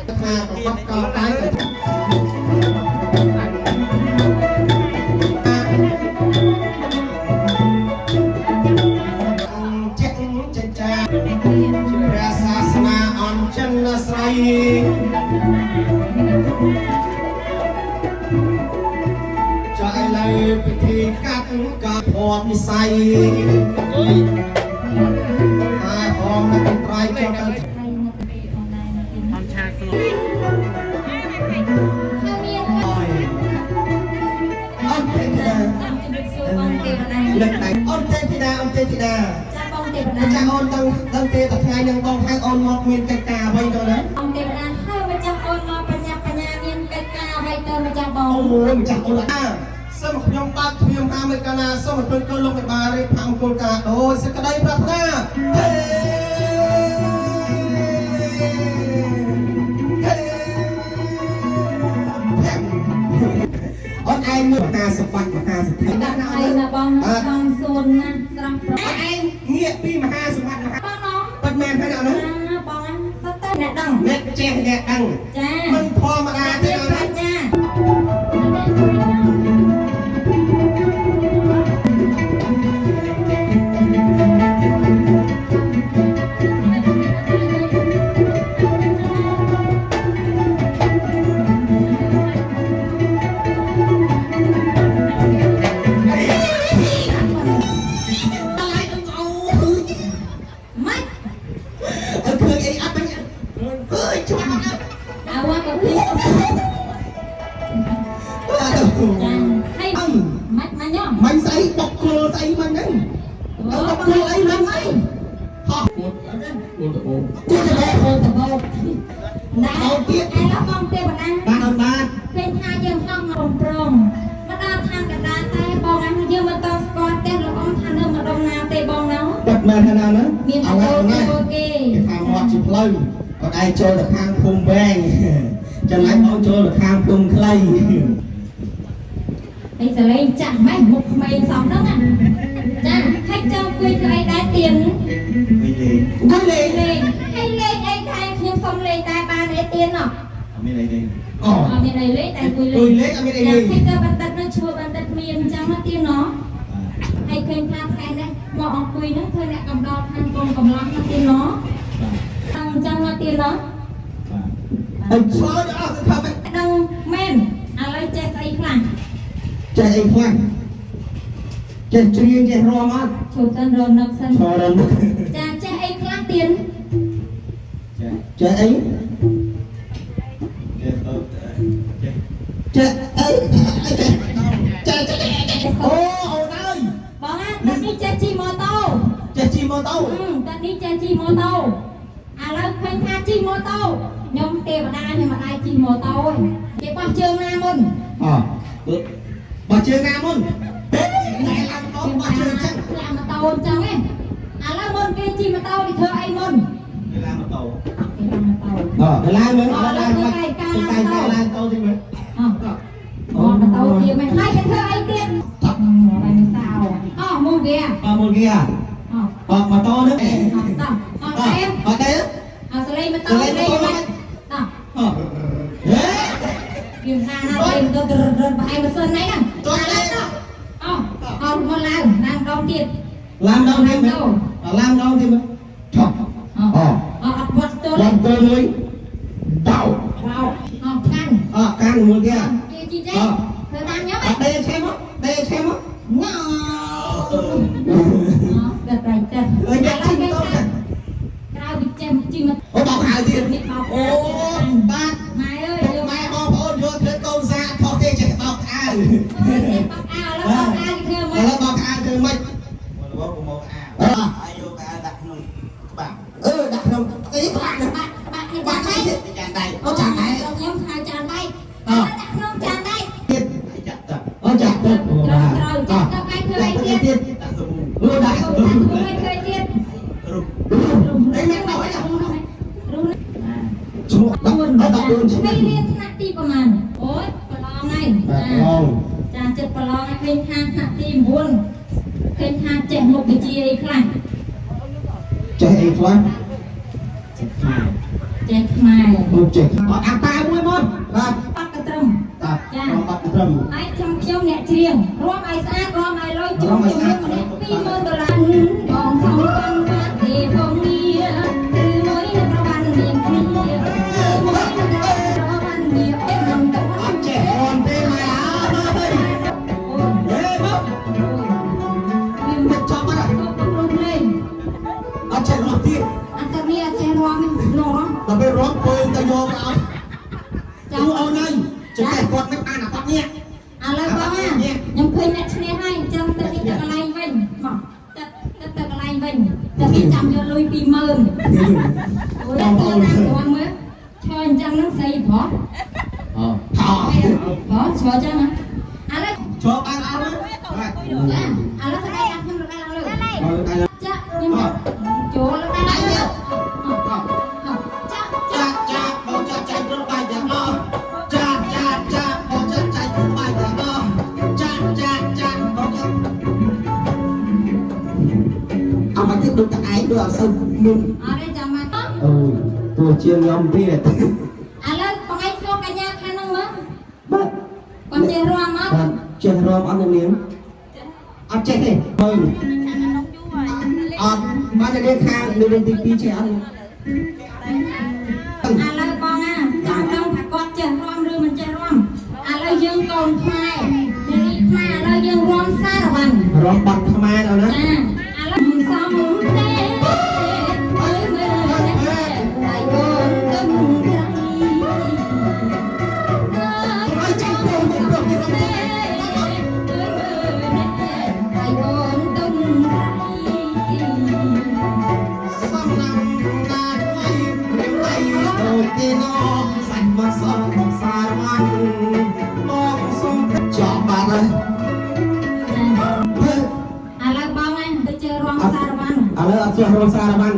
ថាប្រកបកោតែជាចិចាព្រះសាសនាអញ្ចិនស្រ័យចុះឥឡូវពិធីកាត់កភពនិស័យហើយហមនឹងត្រៃចុះទៅ ហើយនៅទីផងដែរនៅទីនេះ អនឆាស្នូ ហើយមាន អត់ទេធីតា តាមជំរាបសួរបងទេវតា លើកដៃអត់ទេធីតាអត់ទេធីតា ចាបងទេវតា ម្ចាស់អូនដឹងដឹងទេតែថ្ងៃនឹងបងហៅអូនមកមានកិច្ចការអ្វីទៅណា បងទេវតាហើយម្ចាស់អូនមកបញ្ញាបញ្ញាមានកិច្ចការអ្វីទៅម្ចាស់បង អូយម្ចាស់អូនអាសូមខ្ញុំបើកទ្វារតាមឯកាលណាសូមអរគុណលោកមេបារៀបផាំគោលការណ៍ដោយសេចក្តីប្រាថ្នាហេហេអូនឯងមើលមហាសម្បត្តិមហាសទ្ធិ ដាក់ហើយណាបងបងសួនណាស្រស់ប្រ អូនឯងងាកពីមហាសម្បត្តិមហា បងនង ពិតមែនហើយណា ណាបងសត្វតែអ្នកដឹង អ្នកចេះអ្នកដឹង ចា មិនធម្មតាទេ មាន អូន ប្រាជ្ញាម៉េច អើឃើញអីអត់វិញឃើញច្បាស់អត់ អើក៏ពីចាហើយ អឹង ម៉េចម៉េចញ៉ំ មិនស្អីបុកគល់ស្អីមិនហ្នឹងបុកគល់អីមិនអីហោះ គួតគួតតបោ គល់ទៅ អូតបោណាទៀតឥឡូវបងទេវតា បានអត់បាន ឃើញថាយើងហោះមកព្រមមកដល់ឋានកណ្ដាលតែបងអញយើងមិនតស្គាល់ផ្ទះលោកអ៊ំថានៅម្ដុំណាទេបងណៅ បាត់មែនហើយណាណា មាន អ អូ ត់ណា គេគេ គេថាមាត់ជាផ្លូវអត់ឯងចូលទៅខាងភូមិវែងចំណែកបងចូលទៅខាងភូមិខ្លី ហើយសលេងចាស់ម៉េះមុខក្មេងសោះហ្នឹងណាចាហើយចង់គួយធ្វើអីដែរទៀន វិញលេងអង្គុយលេង លេងហើយលេងអីដែរខ្ញុំសុំលេងដែរបានអីទៀនណោះ អត់មានអីទេអូ អត់មានអីលេងតែគួយលេ អង្គុ ង យលេងអត់មានអីលេង ចាហើយទៅបណ្ឌិតនឹងឈ្មោះបណ្ឌិតមានអញ្ចឹងណាទៀនណោះហើយឃើញថាថ្ងៃនេះមកអង្គុយហ្នឹងធ្វើអ្នកកំដរខាងកងកំឡោះណាទៀនណោះអញ្ចឹងណាទៀនណោះ អើឆ្លើយអស់ទៅថាម៉េច ដឹងមែនឥឡូវចេះស្អីខ្លះ ចេះអីខ្លះចេះច្រៀងចេះរាំអត់ ឈប់សិនរនឹកសិន ឈររនឹក ចាចេះអីខ្លះទៀន ចេះអីចេះអីចេះចេះចេះអូអូនអើយ បងណាតានេះចេះជិះម៉ូតូ ចេះជិះម៉ូតូ តានេះចេះជិះម៉ូតូឥឡូវឃើញថាជិះម៉ូតូខ្ញុំទេវតាខ្ញុំមិនដែរជិះម៉ូតូទេគេបោះជើងណាមុន អបោះជើងណាមុនទេតែឡើងម៉ូតូបោះជើងចឹង ឡើងម៉ូតូអញ្ចឹងឯងឥឡូវមុនគេជិះម៉ូតូគេធ្វើអីមុន គេឡើងម៉ូតូ គេឡើងម៉ូតូ អឡើងមើលឡើងឡើងតែតែឡើងតូតិចមើល អោម៉ូតូទៀតមិនហើយគេធ្វើអីទៀតបាយមិនសៅអោមុំគេ អមុនគេ អោ អម៉ូតូហ្នឹង តោះអត់អែម អត់ទេ អត់សលេងម៉ូតូលេងមិនតោះ អហេ យើងថាណាលេងទៅរត់ប្រហែលម៉ាស៊ីនហ្នឹង តោះទេ អោអត់មកឡើងឡើងដងទៀត ឡើងដងទៀតមើលឡើងដងទៀតមើលឆក់ អអត់វត្តស្ទល់ ឡើងគោមួយបោ បោអកាន់ អកាន់មួយគេ គេជីចេះធ្វើតាមខ្ញុំ អត់ដេឆេមកដេឆេមក ញ៉ោអត់ប្រៃទឹក អើយអ្នកជិះម៉ូតូ ក្រៅពីចេះជិះមក អូបោកហៅទៀត នេះបោក អូបាទ ម៉ែអើយយក ម៉ែបងប្អូនយកធ្វើកូនសាខុសទេចេះបោកអាវ បោកអាវឥឡូវបោកអាវគេធ្វើ ឥឡូវបោកអាវធ្វើម៉េច មកមកអាវ អើ ហើយយកអាវដាក់ក្នុងក្បាំ អឺដាក់ក្នុងអីក្បាក់ហ្នឹង បាក់បាក់នេះ បា បាក់ ក់អីទៀត ចានដៃ អូចាក់ដែរ ខ្ញុំហៅចានដៃដាក់ក្នុងចានដៃ ទៀត ហើយចាក់ទឹក អូចាក់ទឹក ត្រូវត្រូវចាក់ទឹកឲ្យធ្វើអីទៀត ទៀត ដាក់សាប៊ូ អូដាក់ ដាក់ធ្វើអីធ្វើទៀត រុប អីអ្នកដល់អី រុះ ឈ្មោះ14 14 ហើយរៀនថ្នាក់ទីប្រហែលអូយប្រឡងហើយចាចាចិត្តប្រឡងឲ្យឃើញថាថ្នាក់ទី9ឃើញថាចេះមុខវិជ្ជាអីខ្លះ ចេះអីខ្លះ ចិត្តខ្មែរ ចេះខ្មែរ អូចេះអត់អាតាមួយមកបាទ បាត់កត្រឹម តាបាត់ត្រឹម ហើយខ្ញុំខ្ញុំអ្នកច្រៀងរួមឲ្យស្អាតរួមឲ្យលុយជូនជំនាញម្នាក់20000ដុល្លារបងសងកាន់បាទេផងងារគឺមួយនឹងប្របានមានគ្នាមួយនឹងប្របានមានអេមិនទៅ អត់ចេះរំទេម៉ែអើមកទៅ អូយ ហេមក មាន មិនចប់អត់ ទៅប្រំលេង អត់ចេះរំទៀត អន្តរនេះអត់ចេះរាំទេលោករំ ដល់ពេលរំពើទៅយកមកឲ្យ ចាំ ទូអូនហើយចេះគាត់មិនអានអាបាត់នេះ ឥឡូវបងណាខ្ញុំឃើញអ្នកឈ្នះហើយអញ្ចឹងទៅនេះទៅកន្លែងវិញមកទៅទៅទៅកន្លែងវិញតែគេចាំយកលុយ20000អូយតាមតាមមើលឈរអញ្ចឹងហ្នឹងស្អីប្រុស អ ថោ ប្រុសឈរអញ្ចឹងណាឥឡូវ ជាប់បានអត់បាទ ចាឥឡូវស្អីដាក់ខ្ញុំលើកដៃឡើងលើ ដល់ដៃ ចាខ្ញុំចូលលើកដៃឡើងលើចាចា ចាចាបងចាចាញ់គ្រប់បាយទាំងអស់ចាចាចាបងចាចាញ់គ្រប់បាយទាំងអស់ចាចាចាបងចាអមទៀតដូចតែឯងដូចអត់សូវមុន អត់ទេចាំមក អូយទោះជាងខ្ញុំទៀត ឥឡូវបងឯងស្គាល់កញ្ញាខាងហ្នឹងមើល បាទ គាត់ចេះរាំអត់ បាទចេះរាំអត់នាងអត់ចេះទេមើលអត់បាទនាងខាងនាងទី2ចេះអត់ ឥឡូវបងអាចង់ដឹងថាគាត់ចេះរាំឬមិនចេះរាំឥឡូវយើងកូនខ្មែរនារីខ្មែរឥឡូវយើងរាំសារវ៉ាន់ រាំបាត់ខ្មែរដល់ណា ចាឥឡូវមិនសមទេអើយមើលនេះដៃកូនទឹមក្រៃ ឲ្យចាញ់ព្រមព្រមទៀត អើយមើលនេះដៃកូនទឹមក្រៃ សំណាងណាថ្មីរៀងដៃដូចគេណសាច់មកសងសារវ៉ាន់បងសុំចប់បាត់ហើយ ចាឥឡូវបងឯងទៅចេះរាំសារវ៉ាន់ ឥឡូវអត់ចេះរាំសារវ៉ាន់